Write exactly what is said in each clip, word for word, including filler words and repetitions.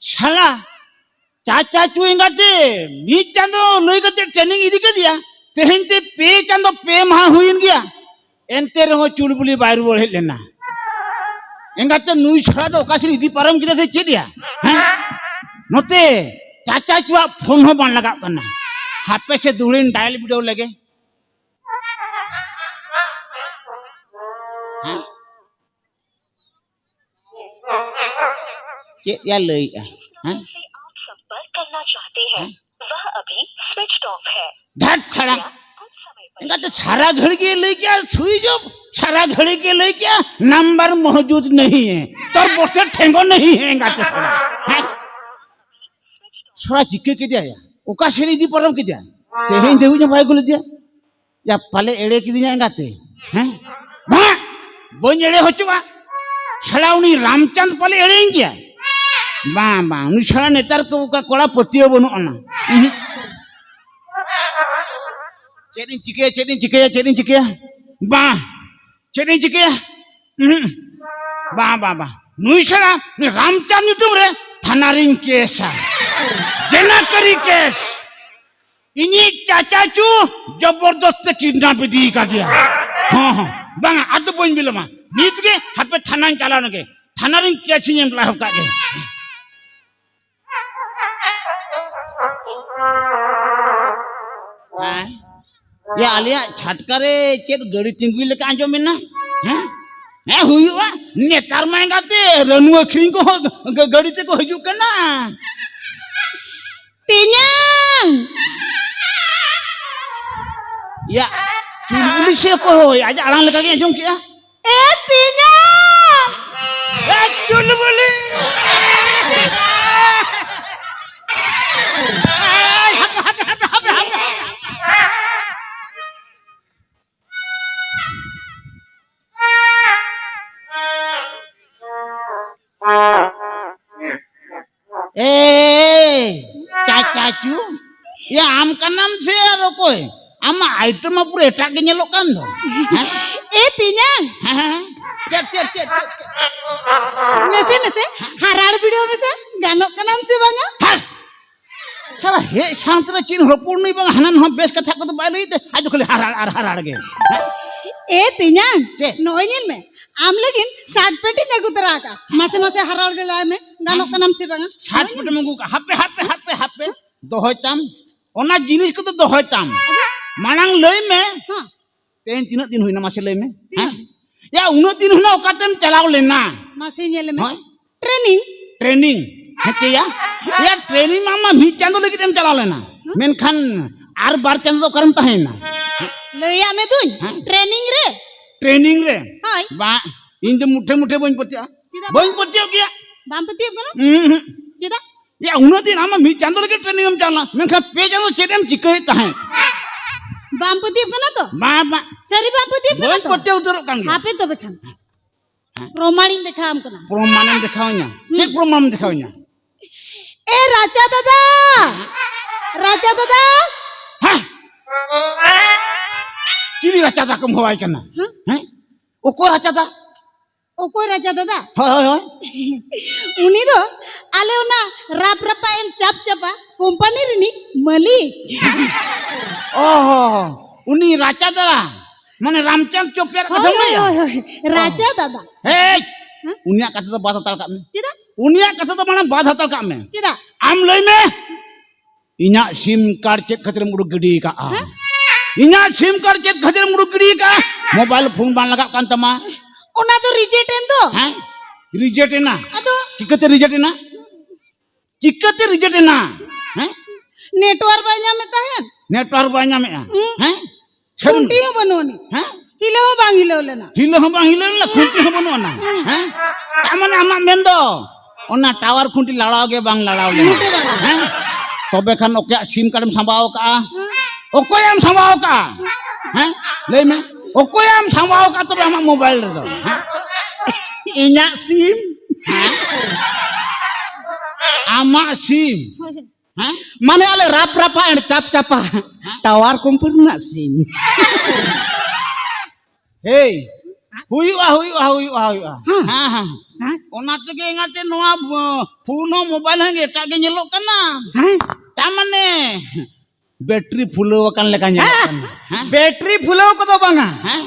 ᱥᱟᱞᱟ, ᱪᱟᱪᱟ ᱪᱩ ᱮᱸᱜᱟᱛᱮ ᱢᱤᱫ ᱪᱟᱸᱫᱚ ᱞᱟᱹᱭ ᱠᱟᱛᱮ ᱴᱨᱮᱱᱤᱝ ᱤᱫᱤ ᱠᱮᱫᱮᱭᱟ, ᱛᱮᱦᱮᱧ ᱛᱮ ᱯᱮ ᱪᱟᱸᱫᱚ ᱯᱮ ᱢᱟᱦᱟ ᱦᱩᱭᱮᱱ ᱜᱮᱭᱟ, ᱮᱱᱛᱮ ᱨᱮᱦᱚᱸ ᱪᱩᱞᱵᱩᱞᱤ ᱵᱟᱭ ᱨᱩᱣᱟᱹᱲ ᱦᱮᱡ ᱞᱮᱱᱟ᱾ ᱮᱸᱜᱟᱛᱮ ᱱᱩᱭ ᱥᱟᱞᱟ ᱫᱚ ᱚᱠᱟ ᱥᱮᱫ ᱤᱫᱤ ᱯᱟᱨᱚᱢ ᱠᱮᱫᱟ ᱥᱮ ᱪᱮᱫ ᱭᱟ? ᱦᱮᱸ? ᱱᱚᱛᱮ ᱪᱟᱪᱟ ᱪᱩᱣᱟᱜ ᱯᱷᱳᱱ ᱦᱚᱸ ᱵᱟᱝ ᱞᱟᱜᱟᱜ ᱠᱟᱱᱟ᱾ ᱦᱟᱯᱮ ᱥᱮ ᱫᱩᱦᱲᱤᱧ ᱰᱟᱭᱮᱞ ᱵᱤᱰᱟᱹᱣ ᱞᱮᱜᱮ᱾ ᱦᱮᱸ? ᱪᱮᱫ ᱭᱟ ᱞᱟᱹᱭᱮᱜᱼᱟ? ᱦᱮᱸ? से आप संपर्क करना चाहते हैं, ᱦᱮᱸ? वह अभी स्विच ऑफ है। ᱫᱷᱟᱴ ᱥᱟᱲᱟ᱾ ᱮᱸᱜᱟᱛᱮ ᱥᱟᱨᱟ ᱜᱷᱟᱹᱲᱤ ᱜᱮ ᱞᱟᱹᱭ ᱠᱮᱜᱼᱟ, ᱥᱩᱭᱤᱪ ᱚᱯᱷ᱾ ᱥᱟᱨᱟ ᱜᱷᱟᱹᱲᱤ ᱜᱮ ᱞᱟᱹᱭ ᱠᱮᱜᱼᱟ, ᱱᱟᱢᱵᱟᱨ ᱢᱚᱦᱡᱩᱫ ᱱᱟᱦᱤ ᱦᱮ, ᱛᱚᱨ ᱵᱚᱥᱮ ᱴᱷᱮᱸᱜᱚ ᱱᱟᱦᱤ ᱦᱮ, ᱮᱸᱜᱟᱛᱮ ᱥᱟᱲᱟ᱾ ᱦᱮᱸ? ᱥᱟᱲᱟ ᱪᱤᱠᱟᱹ ᱠᱮᱫᱮᱭᱟ? ᱚᱠᱟ ᱥᱮᱫ ᱤᱫᱤ ᱯᱟᱨᱚᱢ ᱠᱮᱫᱮᱭᱟ? ᱛᱮᱦᱮᱧ ᱫᱷᱟᱹᱵᱤᱡ ᱦᱚᱸ ᱵᱟᱭ ᱟᱹᱜᱩ ᱞᱮᱫᱮᱭᱟ᱾ ᱭᱟ, ᱯᱟᱞᱮ ᱮᱲᱮ ᱠᱤᱫᱤᱧᱟ ᱮᱸᱜᱟᱛᱮ᱾ ᱦᱮᱸ? ᱵᱟᱝ! ᱵᱟᱹᱧ ᱮᱲᱮ ᱦᱚᱪᱚᱜᱼᱟ᱾ ᱥᱟᱞᱟ ᱩᱱᱤ ᱨᱟᱢᱪᱟᱸᱫᱽ ᱯᱟᱞᱮ ᱮᱲᱮᱭᱤᱧ ᱜᱮᱭᱟ᱾ ᱵᱟᱝ, ᱵᱟᱝ, ᱩᱱᱤ ᱥᱟᱞᱟ ᱱᱮᱛᱟᱨ ᱠᱚ ᱚᱠᱟ ᱠᱚᱲᱟ ᱯᱟᱹᱛᱭᱟᱹᱣ ᱵᱟᱹᱱᱩᱜ ᱟᱱᱟ᱾ ᱩᱦᱩᱸ᱾ ᱪᱮᱫ ᱤᱧ ᱪᱤᱠᱟᱹᱭᱟ, ᱪᱮᱫ ᱤᱧ ᱪᱤᱠᱟᱹᱭᱟ, ᱪᱮᱫ ᱤᱧ ᱪᱤᱠᱟᱹᱭᱟ? ᱵᱟᱝ, ᱪᱮᱫ ᱤᱧ ᱪᱤᱠᱟᱹᱭᱟ? ᱩᱦᱩᱸ᱾ ᱵᱟᱝ, ᱵᱟᱝ, ᱵᱟᱝ᱾ ᱱᱩᱭ ᱥᱟᱞᱟ, ᱱᱩᱭ ᱨᱟᱢᱪᱟᱸᱫᱽ ᱧᱩᱛᱩᱢ ᱨᱮ ᱛᱷᱟᱱᱟ ᱨᱤᱧ ᱠᱮᱥᱟ᱾ ᱡᱮᱱᱟᱠᱟᱨᱤ ᱠᱮᱥ᱾ ᱤᱧᱤᱡ ᱪᱟᱪᱟᱪᱩ ᱡᱚᱵᱚᱨᱫᱚᱥᱛ ᱛᱮ ᱠᱤᱰᱱᱟᱯ ᱤᱫᱤ ᱠᱟᱫᱮᱭᱟ᱾ ᱦᱚᱸ, ᱦᱚᱸ, ᱵᱟᱝᱟ, ᱟᱫᱚ ᱵᱟᱹᱧ ᱵᱤᱞᱚᱢᱟ᱾ ᱱᱤᱛ ᱜᱮ ᱦᱟᱯᱮ ᱛᱷᱟᱱᱟᱧ ᱪᱟᱞᱟᱣ ᱞᱮᱱᱜᱮ᱾ ᱛᱷᱟᱱᱟ ᱨᱤᱧ ᱠᱮᱥ ᱤᱧ ᱮᱢ ᱞᱟᱦᱟ ᱠᱟᱜ ᱜᱮ᱾ ᱦᱮᱸ? ᱭᱟ, ᱟᱞᱮᱭᱟᱜ ᱪᱷᱟᱴᱠᱟ ᱨᱮ ᱪᱮᱫ ᱜᱟᱹᱰᱤ ᱛᱤᱸᱜᱩᱭ ᱞᱮᱠᱟ ᱟᱸᱡᱚᱢ ᱮᱱᱟ? ᱦᱮᱸ? ᱦᱮᱸ, ᱦᱩᱭᱩᱜᱼᱟ᱾ ᱱᱮᱛᱟᱨ ᱢᱟ ᱮᱸᱜᱟᱛᱮ ᱨᱟᱹᱱᱩ ᱟᱹᱠᱷᱨᱤᱧ ᱠᱚᱦᱚᱸ ᱜᱟᱹᱰᱤ ᱛᱮᱠᱚ ᱦᱤᱡᱩᱜ ᱠᱟᱱᱟ᱾ ᱛᱮᱧᱟᱝ! ᱭᱟ, ᱪᱩᱞᱵᱩᱞᱤ ᱥᱮ ᱚᱠᱚᱭ? ᱟᱡᱟᱜ ᱟᱲᱟᱝ ᱞᱮᱠᱟ ᱜᱮ ᱟᱸᱡᱚᱢ ᱠᱮᱜᱼᱟ᱾ ᱮ ᱛᱮᱧᱟᱝ! ᱮ ᱪᱩᱞᱵᱩᱞᱤ! ᱦᱟᱯᱮ, ᱦᱟᱯᱮ, ᱦᱟᱯᱮ, ᱦᱟᱯᱮ, ᱦᱟᱯᱮ᱾ ᱮ ᱪᱟᱪᱟᱪᱩ, ᱭᱟ ᱟᱢ ᱠᱟᱱᱟᱢ ᱥᱮ ᱟᱨ ᱚᱠᱚᱭ? ᱟᱢᱟᱜ ᱟᱭᱴᱮᱢ ᱢᱟ ᱯᱩᱨᱟᱹ ᱮᱴᱟᱜ ᱜᱮ ᱧᱮᱞᱚᱜ ᱠᱟᱱ ᱫᱚ᱾ ᱦᱮᱸ? ᱮ ᱛᱮᱧᱟᱝ᱾ ᱦᱮᱸ, ᱦᱮᱸ, ᱦᱮᱸ᱾ ᱪᱮᱫ, ᱪᱮᱫ, ᱪᱮᱫ, ᱪᱮᱫ? ᱱᱟᱥᱮ, ᱱᱟᱥᱮ ᱦᱟᱨᱟᱲ ᱵᱤᱰᱟᱹᱣ ᱢᱮᱥᱮ᱾ ᱜᱟᱱᱚᱜ ᱠᱟᱱᱟᱢ ᱥᱮ ᱵᱟᱝᱟ? ᱦᱮᱸ᱾ ᱥᱟᱞᱟ ᱦᱮᱡ ᱥᱟᱶᱛᱮ ᱨᱮ ᱪᱮᱫ ᱦᱚᱯᱚᱱ ᱱᱩᱭ ᱵᱟᱝ, ᱦᱟᱱᱟ ᱱᱟᱣᱟ ᱵᱮᱥ ᱠᱟᱛᱷᱟ ᱠᱚᱫᱚ ᱵᱟᱭ ᱞᱟᱹᱭ ᱛᱮ, ᱟᱡ ᱫᱚ ᱠᱷᱟᱹᱞᱤ ᱦᱟᱨᱟᱲ ᱟᱨ ᱦᱟᱨᱟᱲ ᱜᱮ᱾ ᱮ ᱛᱮᱧᱟᱝ, ᱪᱮᱫ? ᱱᱚᱜᱼᱚᱭ ᱧᱮᱞ ᱢᱮ, ᱟᱢ ᱞᱟᱹᱜᱤᱫ ᱥᱟᱨᱴ ᱯᱮᱱᱴ ᱤᱧ ᱟᱹᱜᱩ ᱛᱚᱨᱟ ᱟᱠᱟᱫᱼᱟ᱾ ᱢᱟᱥᱮ ᱢᱟᱥᱮ ᱦᱟᱨᱟᱲ ᱜᱮ ᱞᱟᱹᱭ ᱢᱮ, ᱜᱟᱱᱚᱜ ᱠᱟᱱᱟᱢ ᱥᱮ ᱵᱟᱝᱟ? ᱥᱟᱨᱴ ᱯᱮᱱᱴ ᱮᱢ ᱟᱹᱜᱩ ᱠᱟᱜᱼᱟ? ᱦᱟᱯᱮ, ᱦᱟᱯᱮ, ᱦᱟᱯᱮ, ᱦᱟᱯᱮ, ᱫᱚᱦᱚᱭ ᱛᱟᱢ᱾ ᱚᱱᱟ ᱡᱤᱱᱤᱥ ᱠᱚᱫᱚ ᱫᱚᱦᱚᱭ ᱛᱟᱢ᱾ ᱟᱫᱚ? ᱢᱟᱲᱟᱝ ᱞᱟᱹᱭ ᱢᱮ, ᱦᱮᱸ᱾ ᱛᱮᱦᱮᱧ ᱛᱤᱱᱟᱹᱜ ᱫᱤᱱ ᱦᱩᱭᱱᱟ ᱢᱟᱥᱮ ᱞᱟᱹᱭ ᱢᱮ? ᱛᱤᱱᱟᱹᱜ? ᱦᱮᱸ? ᱭᱟ, ᱩᱱᱟᱹᱜ ᱫᱤᱱ ᱦᱩᱭᱱᱟ ᱚᱠᱟᱛᱮᱢ ᱪᱟᱞᱟᱣ ᱞᱮᱱᱟ? ᱢᱟᱥᱮ ᱧᱮᱞ ᱢᱮ᱾ ᱦᱳᱭ᱾ ᱴᱨᱮᱱᱤᱝ᱾ ᱴᱨᱮᱱᱤᱝ? ᱦᱮᱸ ᱪᱮ ᱭᱟ? ᱭᱟ, ᱴᱨᱮᱱᱤᱝ ᱢᱟ, ᱢᱟ ᱢᱤᱫ ᱪᱟᱸᱫᱚ ᱞᱟᱹᱜᱤᱫ ᱮᱢ ᱪᱟᱞᱟᱣ ᱞᱮᱱᱟ᱾ ᱦᱮᱸ? ᱢᱮᱱᱠᱷᱟᱱ ᱟᱨ ᱵᱟᱨ ᱪᱟᱸᱫᱚ ᱫᱚ ᱚᱠᱟᱨᱮᱢ ᱛᱟᱦᱮᱸᱭᱮᱱᱟ? ᱞᱟᱹᱭᱟᱜ ᱢᱮ ᱫᱩᱧ, ᱦᱮᱸ? ᱴᱨᱮᱱᱤᱝ ᱨᱮ᱾ ᱴᱨᱮᱱᱤᱝ ᱨᱮ? ᱦᱳᱭ᱾ ᱵᱟ, ᱤᱧ ᱫᱚ ᱢᱩᱴᱷᱮ ᱢᱩᱴᱷᱮ ᱵᱟᱹᱧ ᱯᱟᱹᱛᱭᱟᱹᱜᱼᱟ᱾ ᱪᱮᱫᱟᱜ? ᱵᱟᱹᱧ ᱯᱟᱹᱛᱭᱟᱹᱜ ᱜᱮᱭᱟ᱾ ᱵᱟᱢ ᱯᱟᱹᱛᱭᱟᱹᱜ ᱠᱟᱱᱟ? ᱩᱸ ᱦᱩᱸ᱾ ᱪᱮᱫᱟᱜ? ᱭᱟ, ᱩᱱᱟᱹᱜ ᱫᱤᱱ ᱟᱢ ᱢᱟ ᱢᱤᱫ ᱪᱟᱸᱫᱚ ᱞᱟᱹᱜᱤᱫ ᱴᱨᱮᱱᱤᱝ ᱮᱢ ᱪᱟᱞᱟᱣ ᱞᱮᱱᱟ, ᱢᱮᱱᱠᱷᱟᱱ ᱯᱮ ᱪᱟᱸᱫᱚ ᱪᱮᱫ ᱮᱢ ᱪᱤᱠᱟᱹᱭᱮᱫ ᱛᱟᱦᱮᱸᱫ? ᱵᱟᱢ ᱯᱟᱹᱛᱭᱟᱹᱜ ᱠᱟᱱᱟ ᱛᱚ? ᱵᱟᱝ, ᱵᱟᱝ᱾ ᱥᱟᱹᱨᱤ ᱵᱟᱢ ᱯᱟᱹᱛᱭᱟᱹᱜ ᱠᱟᱱᱟ ᱵᱟᱹᱧ ᱛᱚ? ᱯᱟᱹᱛᱭᱟᱹᱣ ᱩᱛᱟᱹᱨᱚᱜ ᱠᱟᱱ ᱜᱮᱭᱟ᱾ ᱦᱟᱯᱮ ᱛᱚᱵᱮ ᱠᱷᱟᱱ᱾ ᱯᱨᱚᱢᱟᱱᱤᱧ ᱫᱮᱠᱷᱟᱣᱟᱢ ᱠᱟᱱᱟ᱾ ᱯᱨᱚᱢᱟᱱᱮᱢ ᱫᱮᱠᱷᱟᱣᱟᱹᱧᱟ? ᱪᱮᱫ ᱯᱨᱚᱢᱟᱱᱮᱢ ᱫᱮᱠᱷᱟᱣᱟᱹᱧᱟ? ᱮ ᱨᱟᱪᱟ ᱫᱟᱫᱟ! ᱨᱟᱪᱟ ᱫᱟᱫᱟ! ᱦᱮᱸ? ᱪᱤᱞᱤ ᱨᱟᱪᱟ ᱫᱟᱠᱚᱢ ᱦᱚᱦᱚᱣᱟᱭ ᱠᱟᱱᱟ? ᱦᱮᱸ? ᱦᱮᱸ? ᱚᱠᱚᱭ ᱨᱟᱪᱟ ᱫᱟ? ᱚᱠᱚᱭ ᱨᱟᱪᱟ ᱫᱟᱫᱟ? ᱦᱳᱭ, ᱦᱳᱭ, ᱦᱳᱭ᱾ ᱩᱱᱤ ᱫᱚ ᱟᱞᱮ ᱚᱱᱟ ᱨᱟᱯ ᱨᱟᱯᱟ ᱮᱢ ᱪᱟᱯ ᱪᱟᱯᱟ ᱠᱳᱢᱯᱟᱱᱤ ᱨᱤᱱᱤᱡ ᱢᱟᱹᱞᱤᱠ᱾ ᱚ ᱦᱚ, ᱩᱱᱤ ᱨᱟᱪᱟ ᱫᱟᱫᱟ, ᱢᱟᱱᱮ ᱨᱟᱢᱪᱟᱸᱫᱽ ᱪᱚᱯᱮᱭᱟᱨ ᱦᱳᱭ, ᱠᱟᱛᱷᱟᱢ ᱦᱳᱭ, ᱞᱟᱹᱭᱟ? ᱦᱳᱭ, ᱦᱳᱭ, ᱨᱟᱪᱟ ᱫᱟᱫᱟ᱾ ᱦᱮᱭ! ᱦᱮᱸ? ᱩᱱᱤᱭᱟᱜ ᱠᱟᱛᱷᱟ ᱫᱚ ᱵᱟᱫ ᱦᱟᱛᱟᱲ ᱠᱟᱜ ᱢᱮ᱾ ᱪᱮᱫᱟᱜ? ᱩᱱᱤᱭᱟᱜ ᱠᱟᱛᱷᱟ ᱫᱚ ᱢᱟᱲᱟᱝ ᱵᱟᱫ ᱦᱟᱛᱟᱲ ᱠᱟᱜ ᱢᱮ᱾ ᱪᱮᱫᱟᱜ? ᱟᱢ ᱞᱟᱹᱭ ᱢᱮ, ᱤᱧᱟᱜ ᱥᱤᱢ ᱠᱟᱨᱰ ᱪᱮᱫ ᱠᱷᱟᱹᱛᱤᱨᱮᱢ ᱩᱰᱩᱠ ᱜᱤᱰᱤ ᱠᱟᱜᱼᱟ? ᱦᱮᱸ? ᱤᱧᱟᱜ ᱥᱤᱢ ᱠᱟᱨᱰ ᱪᱮᱫ ᱠᱷᱟᱹᱛᱤᱨᱮᱢ ᱩᱰᱩᱠ ᱜᱤᱰᱤ ᱠᱟᱜᱼᱟ? ᱢᱳᱵᱟᱭᱤᱞ ᱯᱷᱳᱱ ᱵᱟᱝ ᱞᱟᱜᱟᱜ ᱠᱟᱱ ᱛᱟᱢᱟ᱾ ᱚᱱᱟ ᱫᱚ ᱨᱤᱡᱮᱠᱴ ᱮᱱ ᱫᱚ᱾ ᱦᱮᱸ? ᱨᱤᱡᱮᱠᱴ ᱮᱱᱟ? ᱟᱫᱚ? ᱪᱤᱠᱟᱹᱛᱮ ᱨᱤᱡᱮᱠᱴ ᱮᱱᱟ? ᱪᱤᱠᱟᱹᱛᱮ ᱨᱤᱡᱮᱠᱴ ᱮᱱᱟ? ᱦᱮᱸ? ᱱᱮᱴᱣᱟᱨᱠ ᱵᱟᱭ ᱧᱟᱢᱮᱫ ᱛᱟᱦᱮᱸᱫ᱾ ᱱᱮᱴᱣᱟᱨᱠ ᱵᱟᱭ ᱧᱟᱢᱮᱫᱼᱟ? ᱦᱩᱸ᱾ ᱦᱮᱸ? ᱥᱟᱹᱨᱤ? ᱠᱷᱩᱱᱴᱤ ᱦᱚᱸ ᱵᱟᱹᱱᱩᱜ ᱟᱹᱱᱤᱡ᱾ ᱦᱮᱸ? ᱦᱤᱞᱟᱹ ᱦᱚᱸ ᱵᱟᱝ ᱦᱤᱞᱟᱹᱣ ᱞᱮᱱᱟ᱾ ᱦᱤᱞᱟᱹ ᱦᱚᱸ ᱵᱟᱝ ᱦᱤᱞᱟᱹᱣ ᱞᱮᱱᱟ, ᱠᱷᱩᱱᱴᱤ ᱦᱚᱸ ᱵᱟᱹᱱᱩᱜ ᱟᱱᱟ᱾ ᱦᱮᱸ? ᱛᱟᱨ ᱢᱟᱱᱮ ᱟᱢᱟᱜ ᱢᱮᱱ ᱫᱚ ᱚᱱᱟ ᱴᱟᱣᱟᱨ ᱠᱷᱩᱱᱴᱤ ᱞᱟᱲᱟᱣ ᱜᱮ ᱵᱟᱝ ᱞᱟᱲᱟᱣ ᱞᱮᱱᱟ᱾ ᱢᱚᱴᱮ ᱵᱟᱝ᱾ ᱦᱮᱸ? ᱛᱚᱵᱮ ᱠᱷᱟᱱ ᱚᱠᱚᱭᱟᱜ ᱥᱤᱢ ᱠᱟᱨᱰ ᱮᱢ ᱥᱟᱢᱵᱟᱣ ᱠᱟᱜᱼᱟ? ᱦᱮᱸ? ᱚᱠᱚᱭᱟᱜ ᱮᱢ ᱥᱟᱢᱵᱟᱣ ᱠᱟᱜᱼᱟ? ᱦᱮᱸ? ᱞᱟᱹᱭ ᱢᱮ, ᱚᱠᱚᱭᱟᱜ ᱮᱢ ᱥᱟᱢᱵᱟᱣ ᱠᱟᱜᱼᱟ ᱛᱚᱵᱮ ᱟᱢᱟᱜ ᱢᱳᱵᱟᱭᱤᱞ ᱨᱮᱫᱚ? ᱦᱮᱸ? ᱤᱧᱟᱜ ᱥᱤᱢ? ᱦᱮᱸ? ᱟᱢᱟᱜ ᱥᱤᱢ? ᱦᱮᱸ? ᱢᱟᱱᱮ ᱟᱞᱮ ᱨᱟᱯ ᱨᱟᱯᱟ ᱮᱱᱰ ᱪᱟᱯ ᱪᱟᱯᱟ ᱴᱟᱣᱟᱨ ᱠᱳᱢᱯᱟᱱᱤ ᱨᱮᱱᱟᱜ ᱥᱤᱢ᱾ ᱦᱮᱭ, ᱦᱩᱭᱩᱜᱼᱟ, ᱦᱩᱭᱩᱜᱼᱟ, ᱦᱩᱭᱩᱜᱼᱟ, ᱦᱩᱭᱩᱜᱼᱟ᱾ ᱦᱮᱸ᱾ ᱦᱮᱸ, ᱦᱮᱸ᱾ ᱦᱮᱸ? ᱚᱱᱟ ᱛᱮᱜᱮ ᱮᱸᱜᱟᱛᱮ ᱱᱚᱣᱟ, ᱯᱷᱳᱱ ᱦᱚᱸ ᱢᱳᱵᱟᱭᱤᱞ ᱦᱚᱸ ᱮᱴᱟᱜ ᱜᱮ ᱧᱮᱞᱚᱜ ᱠᱟᱱᱟ᱾ ᱦᱮᱸ? ᱛᱟ ᱢᱟᱱᱮ ᱵᱮᱴᱨᱤ ᱯᱷᱩᱞᱟᱹᱣ ᱟᱠᱟᱱ ᱞᱮᱠᱟ ᱧᱮᱞᱚᱜ ᱠᱟᱱᱟ᱾ ᱦᱮᱸ? ᱵᱮᱴᱨᱤ ᱯᱷᱩᱞᱟᱹᱣ ᱠᱚᱫᱚ ᱵᱟᱝᱟ᱾ ᱦᱮᱸ?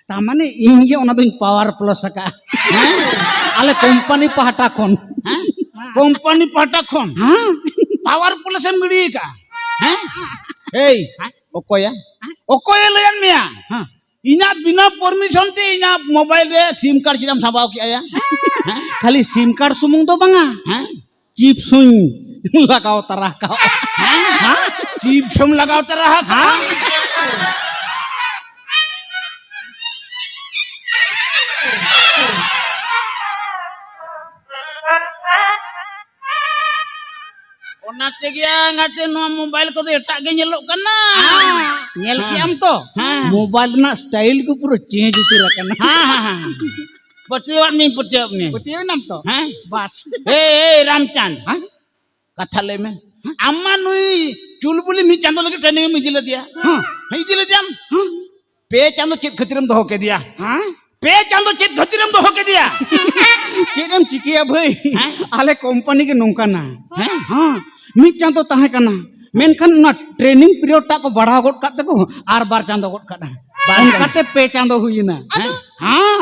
ᱛᱟ ᱢᱟᱱᱮ ᱤᱧ ᱜᱮ ᱚᱱᱟ ᱫᱚᱧ ᱯᱟᱣᱟᱨ ᱯᱞᱟᱥ ᱟᱠᱟᱫᱼᱟ᱾ ᱦᱮᱸ? ᱟᱞᱮ ᱠᱳᱢᱯᱟᱱᱤ ᱯᱟᱦᱴᱟ ᱠᱷᱚᱱ᱾ ᱦᱮᱸ? ᱠᱳᱢᱯᱟᱱᱤ ᱯᱟᱦᱴᱟ ᱠᱷᱚᱱ? ᱦᱮᱸ᱾ ᱯᱟᱣᱟᱨ ᱯᱞᱟᱥ ᱮᱢ ᱜᱤᱰᱤ ᱟᱠᱟᱫᱼᱟ? ᱦᱮᱸ? ᱮᱭ, ᱚᱠᱚᱭᱟ? ᱚᱠᱚᱭᱮ ᱞᱟᱹᱭᱟᱫ ᱢᱮᱭᱟ? ᱦᱮᱸ᱾ ᱤᱧᱟᱹᱜ ᱵᱤᱱᱟᱹ ᱯᱟᱨᱢᱤᱥᱚᱱ ᱛᱮ ᱤᱧᱟᱹᱜ ᱢᱳᱵᱟᱭᱤᱞ ᱨᱮ ᱥᱤᱢ ᱠᱟᱨᱰ ᱪᱮᱫᱟᱜ ᱮᱢ ᱥᱟᱵᱟᱣ ᱠᱮᱜᱼᱟ ᱭᱟ? ᱦᱮᱸ? ᱠᱷᱟᱹᱞᱤ ᱥᱤᱢ ᱠᱟᱨᱰ ᱥᱩᱢᱩᱝ ᱫᱚ ᱵᱟᱝᱟ᱾ ᱦᱮᱸ? ᱪᱤᱯᱥ ᱦᱚᱧ ᱞᱟᱜᱟᱣ ᱛᱟᱨᱟ ᱟᱠᱟᱫᱼᱟ᱾ ᱦᱮᱸ? ᱪᱤᱯᱥ ᱦᱚᱢ ᱞᱟᱜᱟᱣ ᱛᱟᱨᱟ ᱟᱠᱟᱫᱼᱟ? ᱦᱮᱸ? ᱚᱱᱟ ᱛᱮᱜᱮ ᱮᱸᱜᱟᱛᱮ ᱱᱚᱣᱟ ᱢᱳᱵᱟᱭᱤᱞ ᱠᱚᱫᱚ ᱮᱴᱟᱜ ᱜᱮ ᱧᱮᱞᱚᱜ ᱠᱟᱱᱟ᱾ ᱦᱮᱸ᱾ ᱧᱮᱞ ᱦᱮᱸ᱾ ᱠᱮᱜ ᱟᱢ ᱛᱚ? ᱦᱮᱸ᱾ ᱢᱳᱵᱟᱭᱤᱞ ᱨᱮᱱᱟᱜ ᱥᱴᱟᱭᱤᱞ ᱠᱚ ᱯᱩᱨᱟᱹ ᱪᱮᱧᱡᱽ ᱩᱛᱟᱹᱨ ᱟᱠᱟᱱᱟ᱾ ᱦᱮᱸ, ᱦᱮᱸ, ᱦᱮᱸ᱾ ᱯᱟᱹᱛᱭᱟᱹᱣᱟᱜ ᱢᱤᱧ, ᱯᱟᱹᱛᱭᱟᱹᱣᱟᱜ ᱢᱤᱧ᱾ ᱯᱟᱹᱛᱭᱟᱹᱣ ᱮᱱᱟᱢ ᱛᱚ? ᱦᱮᱸ? ᱵᱟᱥ᱾ ᱮ, ᱮ, ᱨᱟᱢᱪᱟᱸᱫᱽ᱾ ᱦᱮᱸ? ᱠᱟᱛᱷᱟ ᱞᱟᱹᱭ ᱢᱮ᱾ ᱟᱢ ᱢᱟ ᱱᱩᱭ ᱪᱩᱞᱵᱩᱞᱤ ᱢᱤᱫ ᱪᱟᱸᱫᱚ ᱞᱟᱹᱜᱤᱫ ᱴᱨᱮᱱᱤᱝ ᱮᱢ ᱤᱫᱤ ᱞᱮᱫᱮᱭᱟ᱾ ᱦᱮᱸ᱾ ᱦᱮᱸ, ᱤᱫᱤ ᱞᱮᱫᱮᱭᱟᱢ? ᱦᱮᱸ᱾ ᱯᱮ ᱪᱟᱸᱫᱚ ᱪᱮᱫ ᱠᱷᱟᱹᱛᱤᱨᱮᱢ ᱫᱚᱦᱚ ᱠᱮᱫᱮᱭᱟ? ᱦᱮᱸ? ᱯᱮ ᱪᱟᱸᱫᱚ ᱪᱮᱫ ᱠᱷᱟᱹᱛᱤᱨᱮᱢ ᱫᱚᱦᱚ ᱠᱮᱫᱮᱭᱟ? ᱪᱮᱫ ᱮᱢ ᱪᱤᱠᱟᱹᱭᱟ ᱵᱷᱟᱹᱭ? ᱦᱮᱸ? ᱟᱞᱮ ᱠᱳᱢᱯᱟᱱᱤ ᱜᱮ ᱱᱚᱝᱠᱟᱱᱟ᱾ ᱦᱮᱸ? ᱦᱮᱸ, ᱢᱤᱫ ᱪᱟᱸᱫᱚ ᱛᱟᱦᱮᱸ ᱠᱟᱱᱟ, ᱢᱮᱱᱠᱷᱟᱱ ᱚᱱᱟ ᱴᱨᱮᱱᱤᱝ ᱯᱤᱨᱤᱭᱚᱰ ᱴᱟᱜ ᱠᱚ ᱵᱟᱲᱦᱟᱣ ᱜᱚᱫ ᱠᱟᱜ ᱛᱮᱠᱚ ᱟᱨ ᱵᱟᱨ ᱪᱟᱸᱫᱚ ᱜᱚᱫ ᱠᱟᱜᱼᱟ᱾ ᱵᱟᱨ ᱪᱟᱸᱫᱚ᱾ ᱚᱱᱠᱟᱛᱮ ᱯᱮ ᱪᱟᱸᱫᱚ ᱦᱩᱭᱮᱱᱟ᱾ ᱦᱮᱸ? ᱦᱮᱸ᱾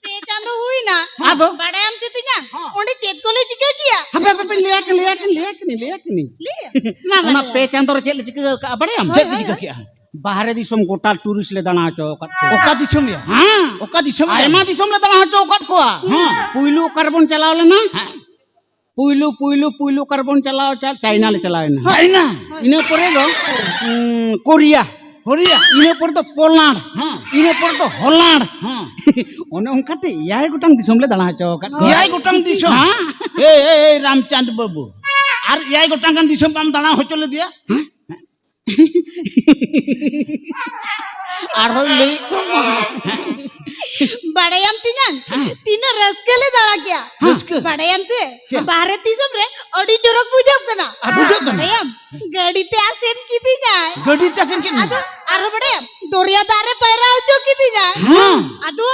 ᱯᱮ ᱪᱟᱸᱫᱚ ᱦᱩᱭᱱᱟ᱾ ᱟᱫᱚ? ᱵᱟᱲᱟᱭᱟᱢ ᱪᱮᱛᱤᱧᱟ? ᱦᱮᱸ᱾ ᱚᱸᱰᱮ ᱪᱮᱫ ᱠᱚᱞᱮ ᱪᱤᱠᱟᱹ ᱠᱮᱭᱟ? ᱦᱟᱯᱮ, ᱦᱟᱯᱮ, ᱦᱟᱯᱮ, ᱞᱟᱹᱭᱟ ᱠᱤᱱ, ᱞᱟᱹᱭᱟ ᱠᱤᱱ, ᱞᱟᱹᱭᱟ ᱠᱤᱱ, ᱞᱟᱹᱭᱟ ᱠᱤᱱ᱾ ᱞᱟᱹᱭᱟ? ᱢᱟ, ᱢᱟ, ᱚᱱᱟ ᱞᱟᱹᱭᱟ᱾ ᱯᱮ ᱪᱟᱸᱫᱚ ᱨᱮ ᱪᱮᱫ ᱞᱮ ᱪᱤᱠᱟᱹ ᱟᱠᱟᱫᱼᱟ ᱵᱟᱲᱟᱭᱟᱢ? ᱦᱳᱭ, ᱪᱮᱫ ᱯᱮ ᱦᱳᱭ, ᱪᱤᱠᱟᱹ ᱦᱳᱭ᱾ ᱠᱮᱜᱼᱟ? ᱵᱟᱦᱨᱮ ᱫᱤᱥᱚᱢ ᱜᱚᱴᱟ ᱴᱩᱨᱤᱥᱴ ᱞᱮ ᱫᱟᱬᱟ ᱦᱚᱪᱚ ᱟᱠᱟᱫ ᱠᱚᱣᱟ᱾ ᱚᱠᱟ ᱫᱤᱥᱚᱢ ᱭᱟ? ᱦᱮᱸ᱾ ᱚᱠᱟ ᱫᱤᱥᱚᱢ ᱨᱮ? ᱟᱭᱢᱟ ᱫᱤᱥᱚᱢ ᱞᱮ ᱫᱟᱬᱟ ᱦᱚᱪᱚ ᱟᱠᱟᱫ ᱠᱚᱣᱟ᱾ ᱦᱮᱸ᱾ ᱯᱩᱭᱞᱩ ᱚᱠᱟ ᱨᱮᱵᱚᱱ ᱪᱟᱞᱟᱣ ᱞᱮᱱᱟ? ᱦᱮᱸ᱾ ᱯᱩᱭᱞᱩ, ᱯᱩᱭᱞᱩ, ᱯᱩᱭᱞᱩ ᱚᱠᱟ ᱨᱮᱵᱚᱱ ᱪᱟᱞᱟᱣ, ᱪᱟ-, ᱪᱟᱭᱱᱟ ᱞᱮ ᱪᱟᱞᱟᱣ ᱮᱱᱟ᱾ ᱪᱟᱭᱱᱟ? ᱤᱱᱟᱹ ᱯᱚᱨᱮ ᱫᱚ, ᱩᱸ, ᱠᱳᱨᱤᱭᱟ᱾ ᱠᱳᱨᱤᱭᱟ? ᱤᱱᱟᱹ ᱯᱚᱨᱮ ᱫᱚ ᱯᱳᱞᱟᱱᱰ᱾ ᱦᱮᱸ᱾ ᱤᱱᱟᱹ ᱯᱚᱨᱮ ᱫᱚ ᱦᱚᱞᱟᱱᱰ᱾ ᱦᱮᱸ᱾ ᱚᱱᱮ ᱚᱱᱠᱟᱛᱮ ᱮᱭᱟᱭ ᱜᱚᱴᱟᱝ ᱫᱤᱥᱚᱢ ᱞᱮ ᱫᱟᱬᱟ ᱦᱚᱪᱚ ᱟᱠᱟᱫ ᱠᱚᱣᱟ᱾ ᱮᱭᱟᱭ ᱜᱚᱴᱟᱝ ᱫᱤᱥᱚᱢ? ᱦᱮᱸ᱾ ᱮᱭ, ᱮᱭ, ᱮᱭ, ᱨᱟᱢᱪᱟᱸᱫᱽ ᱵᱟᱹᱵᱩ, ᱟᱨ ᱮᱭᱟᱭ ᱜᱚᱴᱟᱝ ᱜᱟᱱ ᱫᱤᱥᱚᱢ ᱵᱟᱢ ᱫᱟᱬᱟ ᱦᱚᱪᱚ ᱞᱮᱫᱮᱭᱟ? ᱦᱮᱸ? ᱟᱨᱦᱚᱸ ᱞᱟᱹᱭᱮᱫ ᱫᱚ ᱢᱟ᱾ ᱵᱟᱲᱟᱭᱟᱢ ᱛᱤᱧᱟᱝ, ᱦᱮᱸ᱾ ᱛᱤᱱᱟᱹᱜ ᱨᱟᱹᱥᱠᱟᱹ ᱞᱮ ᱫᱟᱬᱟ ᱠᱮᱜᱼᱟ᱾ ᱨᱟᱹᱥᱠᱟᱹ? ᱵᱟᱲᱟᱭᱟᱢ ᱥᱮ, ᱪᱮᱫ? ᱵᱟᱦᱨᱮ ᱫᱤᱥᱚᱢ ᱨᱮ ᱟᱹᱰᱤ ᱪᱚᱨᱚᱠ ᱵᱩᱡᱷᱟᱹᱜ ᱠᱟᱱᱟ᱾ ᱟᱫᱚ ᱵᱩᱡᱷᱟᱹᱜ ᱠᱟᱱᱟ? ᱵᱟᱲᱟᱭᱟᱢ, ᱜᱟᱹᱰᱤ ᱛᱮ ᱟᱥᱮᱱ ᱠᱤᱫᱤᱧᱟᱭ᱾ ᱜᱟᱹᱰᱤ ᱛᱮ ᱟᱥᱮᱱ ᱠᱮᱫ ᱢᱮᱭᱟ? ᱟᱫᱚ ᱟᱨᱦᱚᱸ ᱵᱟᱲᱟᱭᱟᱢ, ᱫᱚᱨᱭᱟ ᱫᱟᱜ ᱨᱮ ᱯᱟᱭᱨᱟ ᱦᱚᱪᱚ ᱠᱤᱫᱤᱧᱟᱭ᱾ ᱦᱮᱸ᱾ ᱟᱫᱚ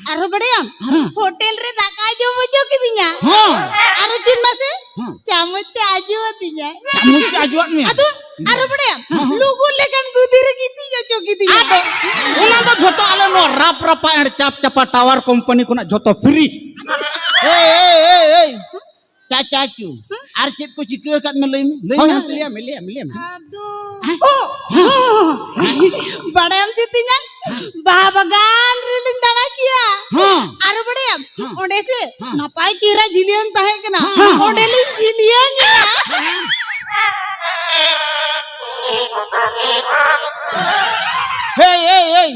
ᱟᱨᱦᱚᱸ ᱵᱟᱲᱟᱭᱟᱢ? ᱦᱮᱸ᱾ ᱦᱳᱴᱮᱞ ᱨᱮ ᱫᱟᱠᱟᱭ ᱡᱚᱢ ᱦᱚᱪᱚ ᱠᱤᱫᱤᱧᱟ᱾ ᱦᱮᱸ᱾ ᱟᱨᱦᱚᱸ ᱪᱮᱫ ᱢᱟᱥᱮ? ᱦᱮᱸ᱾ ᱪᱟᱢᱚᱪ ᱛᱮ ᱟᱡᱚ ᱟᱹᱫᱤᱧᱟᱭ᱾ ᱪᱟᱢᱚᱪ ᱛᱮ ᱟᱡᱚᱣᱟᱫ ᱢᱮᱭᱟ? ᱟᱫᱚ ᱟᱨᱦᱚᱸ ᱵᱟᱲᱟᱭᱟᱢ? ᱦᱮᱸ, ᱦᱮᱸ᱾ ᱞᱩᱜᱩ ᱞᱮᱠᱟᱱ ᱜᱩᱫᱤ ᱨᱮ ᱜᱤᱛᱤᱡ ᱦᱚᱪᱚ ᱠᱤᱫᱤᱧᱟ᱾ ᱟᱫᱚ ᱚᱱᱟ ᱫᱚ ᱡᱷᱚᱛᱚ ᱟᱞᱮ ᱱᱚᱣᱟ ᱨᱟᱯ ᱨᱟᱯᱟ ᱮᱱᱰ ᱪᱟᱯ ᱪᱟᱯᱟ ᱴᱟᱣᱟᱨ ᱠᱳᱢᱯᱟᱱᱤ ᱠᱷᱚᱱᱟᱜ ᱡᱷᱚᱛᱚ ᱯᱷᱨᱤ᱾ ᱮᱭ, ᱮᱭ, ᱮᱭ, ᱮᱭ᱾ ᱪᱟᱪᱟᱪᱩ, ᱦᱮᱸ? ᱟᱨ ᱪᱮᱫ ᱠᱚ ᱪᱤᱠᱟᱹ ᱟᱠᱟᱫ ᱢᱮ ᱞᱟᱹᱭ ᱢᱮ, ᱞᱟᱹᱭ ᱦᱳᱭ, ᱢᱮ, ᱦᱳᱭ᱾ ᱞᱟᱹᱭ ᱢᱮ, ᱞᱟᱹᱭ ᱢᱮ, ᱞᱟᱹᱭ ᱢᱮ᱾ ᱟᱫᱚ, ᱚ! ᱵᱟᱲᱟᱭᱟᱢ ᱥᱮ ᱛᱮᱧᱟᱝ, ᱵᱟᱦᱟ ᱵᱟᱜᱟᱱ ᱨᱮᱞᱤᱧ ᱫᱟᱬᱟ ᱠᱮᱭᱟ᱾ ᱦᱮᱸ᱾ ᱟᱨ ᱵᱟᱲᱟᱭᱟᱢ, ᱦᱮᱸ᱾ ᱚᱸᱰᱮ ᱥᱮ ᱦᱮᱸ᱾ ᱱᱟᱯᱟᱭ ᱪᱮᱦᱨᱟ ᱡᱷᱤᱞᱭᱟᱹᱝ ᱛᱟᱦᱮᱸ ᱠᱟᱱᱟ᱾ ᱦᱮᱸ, ᱦᱮᱸ᱾ ᱚᱸᱰᱮᱞᱤᱧ ᱡᱷᱤᱞᱭᱟᱹᱝ ᱮᱱᱟ᱾ ᱦᱮᱭ, ᱮᱭ, ᱮᱭ,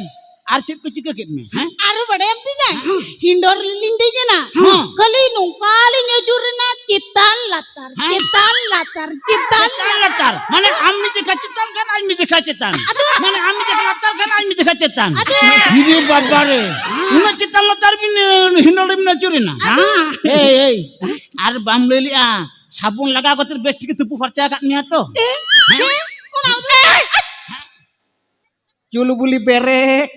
ᱟᱨ ᱪᱮᱫ ᱠᱚ ᱪᱤᱠᱟᱹ ᱠᱮᱫ ᱢᱮ? ᱦᱮᱸ? ᱟᱨ ᱵᱟᱲᱟᱭᱟᱢ ᱛᱤᱧᱟ? ᱦᱮᱸ᱾ ᱦᱤᱱᱰᱚᱨ ᱨᱮᱞᱤᱧ ᱫᱮᱡ ᱮᱱᱟ᱾ ᱦᱮᱸ᱾ ᱠᱷᱟᱹᱞᱤ ᱱᱚᱝᱠᱟ ᱞᱤᱧ ᱟᱹᱪᱩᱨ ᱮᱱᱟ ᱪᱮᱛᱟᱱ ᱞᱟᱛᱟᱨ, ᱦᱮᱸ? ᱪᱮᱛᱟᱱ ᱞᱟᱛᱟᱨ, ᱪᱮᱛᱟᱱ ᱪᱮᱛᱟᱱ ᱞᱟᱛᱟᱨ᱾ ᱢᱟᱱᱮ ᱟᱢ ᱢᱤᱫ ᱡᱮᱠᱷᱟ ᱪᱮᱛᱟᱱ ᱠᱷᱟᱱ ᱟᱡ ᱢᱤᱫ ᱡᱮᱠᱷᱟ ᱪᱮᱛᱟᱱ᱾ ᱟᱫᱚ ᱢᱟᱱᱮ ᱟᱢ ᱢᱤᱫ ᱡᱮᱠᱷᱟ ᱞᱟᱛᱟᱨ ᱠᱷᱟᱱ ᱟᱡ ᱢᱤᱫ ᱡᱮᱠᱷᱟ ᱪᱮᱛᱟᱱ᱾ ᱟᱫᱚ ᱤᱨᱮ ᱵᱟᱵᱟ ᱨᱮ, ᱩᱱᱟᱹᱜ ᱪᱮᱛᱟᱱ ᱞᱟᱛᱟᱨ ᱵᱤᱱ, ᱮ, ᱦᱤᱱᱰᱚᱞ ᱨᱮᱵᱤᱱ ᱟᱹᱪᱩᱨ ᱮᱱᱟ? ᱟᱫᱚ ᱮᱭ, ᱮᱭ, ᱟᱨ ᱵᱟᱢ ᱞᱟᱹᱭ ᱞᱮᱜᱼᱟ, ᱥᱟᱵᱚᱱ ᱞᱟᱜᱟᱣ ᱠᱟᱛᱮ ᱵᱮᱥ ᱴᱷᱤᱠ ᱛᱩᱯᱩ ᱯᱷᱟᱨᱪᱟ ᱟᱠᱟᱫ ᱢᱮᱭᱟ ᱛᱚ? ᱮ, ᱦᱮᱸ? ᱮ, ᱚᱱᱟ ᱫᱚ ᱪᱩᱞᱵᱩᱞᱤ ᱵᱮᱨᱮᱠ᱾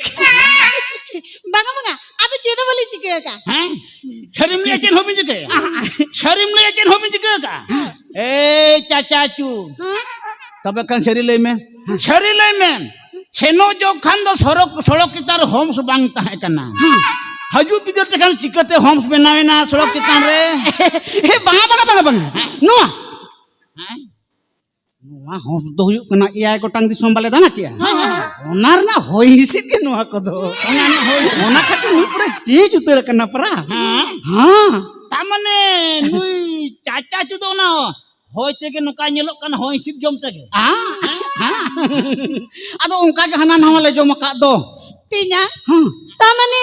ᱵᱟᱝᱟ, ᱵᱟᱝᱟ, ᱟᱫᱚ ᱪᱮᱫ ᱦᱚᱸ ᱵᱟᱹᱞᱤᱧ ᱪᱤᱠᱟᱹ ᱟᱠᱟᱫᱼᱟ᱾ ᱦᱮᱸ? ᱥᱟᱹᱨᱤᱢ ᱞᱟᱹᱭᱟ ᱪᱮᱫ ᱦᱚᱸ ᱵᱤᱱ ᱪᱤᱠᱟᱹᱭᱟ? ᱥᱟᱹᱨᱤᱢ ᱞᱟᱹᱭᱟ ᱪᱮᱫ ᱦᱚᱸ ᱵᱤᱱ ᱪᱤᱠᱟᱹ ᱟᱠᱟᱫᱼᱟ? ᱮᱭ ᱪᱟᱪᱟᱪᱩ᱾ ᱦᱮᱸ? ᱛᱚᱵᱮ ᱠᱷᱟᱱ ᱥᱟᱹᱨᱤ ᱞᱟᱹᱭ ᱢᱮ᱾ ᱥᱟᱹᱨᱤ ᱞᱟᱹᱭ ᱢᱮ᱾ ᱥᱮᱱᱚᱜ ᱡᱚᱜ ᱠᱷᱟᱱ ᱫᱚ ᱥᱚᱲᱚᱠ, ᱥᱚᱲᱚᱠ ᱪᱮᱛᱟᱱ ᱨᱮ ᱦᱚᱢᱥ ᱵᱟᱝ ᱛᱟᱦᱮᱸ ᱠᱟᱱᱟ᱾ ᱦᱮᱸ᱾ ᱦᱤᱡᱩᱜ ᱵᱤᱫᱟᱹᱞ ᱛᱮᱠᱷᱟᱱ ᱪᱤᱠᱟᱹᱛᱮ ᱦᱚᱢᱥ ᱵᱮᱱᱟᱣ ᱮᱱᱟ ᱥᱚᱲᱚᱠ ᱪᱮᱛᱟᱱ ᱨᱮ? ᱮ, ᱵᱟᱝᱟ, ᱵᱟᱝᱟ, ᱵᱟᱝᱟ, ᱵᱟᱝᱟ᱾ ᱱᱚᱣᱟ᱾ ᱦᱮᱸ? ᱱᱚᱣᱟ ᱦᱚᱸᱥ ᱫᱚ ᱦᱩᱭᱩᱜ ᱠᱟᱱᱟ ᱮᱭᱟᱭ ᱜᱚᱴᱟᱝ ᱫᱤᱥᱚᱢ ᱵᱟᱞᱮ ᱫᱟᱬᱟ ᱠᱮᱜᱼᱟ᱾ ᱦᱮᱸ, ᱦᱮᱸ᱾ ᱚᱱᱟ ᱨᱮᱱᱟᱜ ᱦᱚᱭ ᱦᱤᱸᱥᱤᱫ ᱜᱮ ᱱᱚᱣᱟ ᱠᱚᱫᱚ᱾ ᱚᱱᱟ ᱨᱮᱱᱟᱜ ᱦᱚᱭ ᱦᱤᱸᱥᱤᱫ᱾ ᱚᱱᱟ ᱠᱷᱟᱹᱛᱤᱨ ᱱᱩᱭ ᱯᱩᱨᱟᱹ ᱪᱮᱧᱡᱽ ᱩᱛᱟᱹᱨ ᱟᱠᱟᱱᱟ ᱯᱟᱨᱟ᱾ ᱦᱮᱸ᱾ ᱦᱮᱸ᱾ ᱛᱟᱨ ᱢᱟᱱᱮ ᱱᱩᱭ ᱪᱟᱪᱟ ᱪᱩ ᱫᱚ ᱚᱱᱟ ᱦᱚᱭ ᱛᱮᱜᱮ ᱱᱚᱝᱠᱟ ᱧᱮᱞᱚᱜ ᱠᱟᱱᱟ, ᱦᱚᱭ ᱦᱤᱸᱥᱤᱫ ᱡᱚᱢ ᱛᱮᱜᱮ᱾ ᱟ? ᱦᱮᱸ᱾ ᱟᱫᱚ ᱚᱱᱠᱟ ᱜᱮ ᱦᱟᱱᱟ ᱱᱟᱣᱟ ᱞᱮ ᱡᱚᱢ ᱟᱠᱟᱫ ᱫᱚ᱾ ᱛᱮᱧᱟ? ᱦᱮᱸ᱾ ᱛᱟᱨ ᱢᱟᱱᱮ